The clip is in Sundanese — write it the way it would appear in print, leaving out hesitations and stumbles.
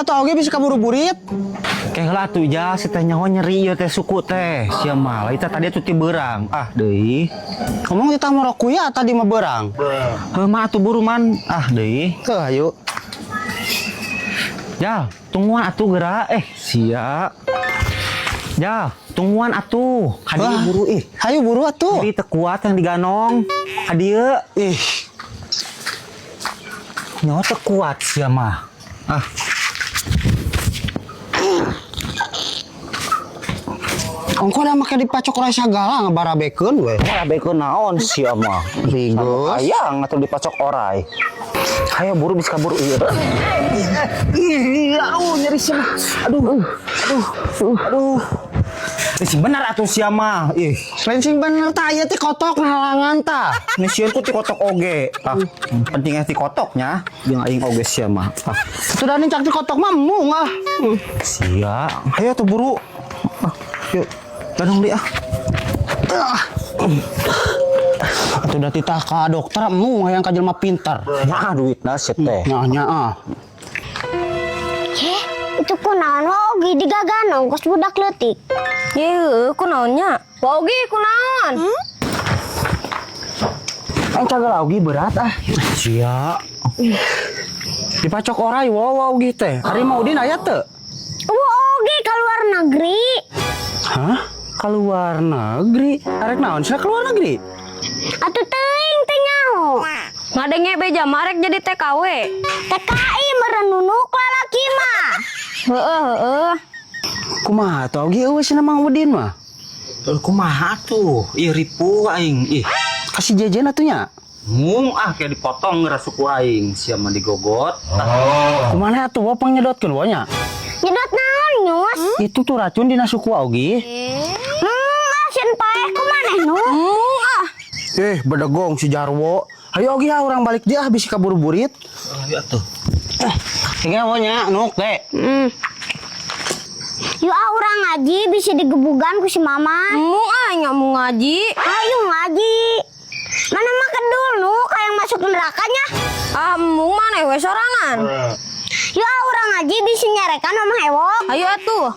Hayo atuh, oge bisa kaburu burit. Ke heula atuh, ja si teh nyaho nyeri ieu teh suku teh. Sia mah lain tadi tuh ti beurang. Ah deui. Ngomong kita mau ya tadi mah beurang. Heuh mah atuh buru man. Ah deui. Tuh, ayo. Ya, tungguan atuh geura. Eh, sia. Ya, tungguan atuh. Ka dieu Wah. buru ih. Hayu buru atuh. Jadi teu kuat yang diganong. Ka dieu. Ih, Nyawa teu kuat sia mah. Ah, ongko da make dipacok orai sagala ngabarabekeun we. Ngarabekeun naon sia mah? Rigus. Hayang atuh dipacok orai. Hayo buru bisa kabur ieu. Ih, aduh nyeri sia mah. Aduh. Aduh. Aduh. Ih, sing bener atuh sia mah. Ih, Selain sing bener tah ieu teh kotok ngahalangan tah. ini sieun ku ti kotok oge. Ah, pentingnya ti kotoknya, jeung aing oge sia mah. Ah, Sudah nincak ti kotok mah embung ah. Sia. Hayo tuh buru. Ah, yuk. Tolong di ah. Ah. Atuh da titah ka dokter embung hayang ka jelema pintar. Ya duitna sia teh. Nya nya ah. Heh, itu kunaon ogi digaganong kos budak leutik? Ye, kunaon nya? Wa ogi kunaon? Aing kagak ogi berat ah. Sia. Dipacok orai wow wow gitu teh. Ari mau Udin aya teu? Wa ogi ke luar negeri. Hah? Keluar negeri? Arek naon sia keluar negeri? Atuh teuing teu nyaho. Ngadenge beja marek jadi TKW. TKI meureun nunuk lalaki mah. Heeh, heeh. Kumaha atuh ogi eueuh cenah Mang Udin mah? Eh, kumaha tuh? Ih, ripuh aing. Ih, Kasih jajan atuh nya. Mung ah kayak dipotong geura suku aing sia mah digogot. Ah, Kumaha atuh wa pangnyedotkeun wa nya? Nyedot naon nyus? Itu tuh racun dina suku ogi. Asin paeh ku maneh nu. Embung ah. Eh, bedegong si Jarwo. Ayo ogi ah urang balik dia habis kaburu burit. Ayo atuh. Tiga wa nya nuk teh. Yuk ah urang ngaji bisa digebugan ku si mama. Embung ah nya mau ngaji. Ayo ngaji. Mana mah kedul nu kayak masuk nerakanya. Ah, embung maneh we sorangan. Yuk ah urang ngaji bisa nyarekan mama hewok. Ayo atuh.